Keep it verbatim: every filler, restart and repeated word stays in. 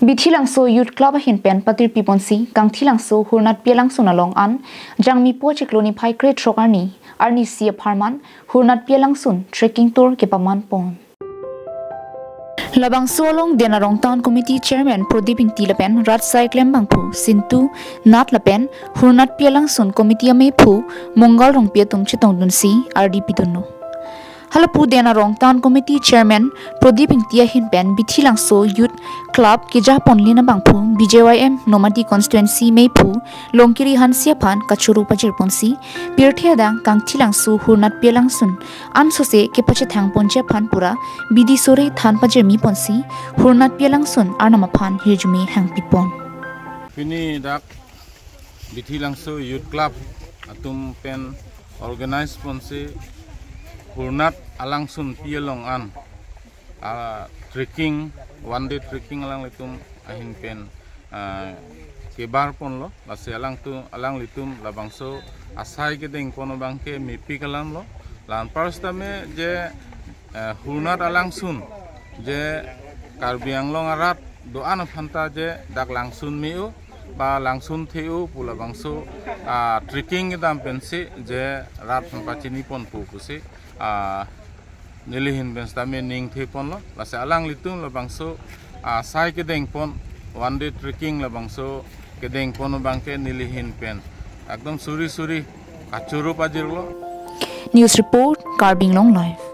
Bithilangso Youth Club ahin pen patirpi ponsi Kangthilangso Hurnatpi Alangsun along an Jangmipo chiklo niphai krethrok arni, arnisi apharman Hurnatpi Alangsun trekking tour kepaman pon. Labangso along Dena Rong Town Committee Chairman Prodip Ingti lapen rat asai klembangphu Sintu Nath lapen Hurnatpi Alangsun Committee ameiphu Mongal Rongpi atum chetongdunsi ardi pidunlo. Halapu Dena Rong Town Committee Chairman Prodip Ingti ahin pen Bithilangso Youth Club kejapon lin abangphu B J Y M Nomati Constituency meiphu Longkiri Hanse aphan kachoro pajir ponsi pirthe adang Kangthilangso Hurnatpi Alangsun ansose kepachethang ponji aphan pura bidi sore than pajirmi ponsi Hurnatpi Alangsun arnam aphan hirjume hangpi pon. Pini dak Bithilangso Youth Club atum pen organize ponsi Hurnat Alangsunpi along an, ah, trekking, one day trekking alanglitum ahin pen, ah, kebar ponlo, lasi alangtum, alanglitum labangso asai kedeng pon abangke mepik alamlo. La anpar sitame je, eh, Hurnat Alangsun je Karbi Anglong arat do-an aphanta je dak langsun me-o ba langsun the-o pu labangso, ah, trekking kedam pensi je rat aphan pachini ponpo pusi, ah, neli ahin pen sitame ning the ponlo, lasi alanglitum labangso, ah, asai kedeng pon, one day trekking labangso kedeng pon abangke neli ahin pen ekdom suri suri kachoro pajirlo. News report, Karbi Anglong Live.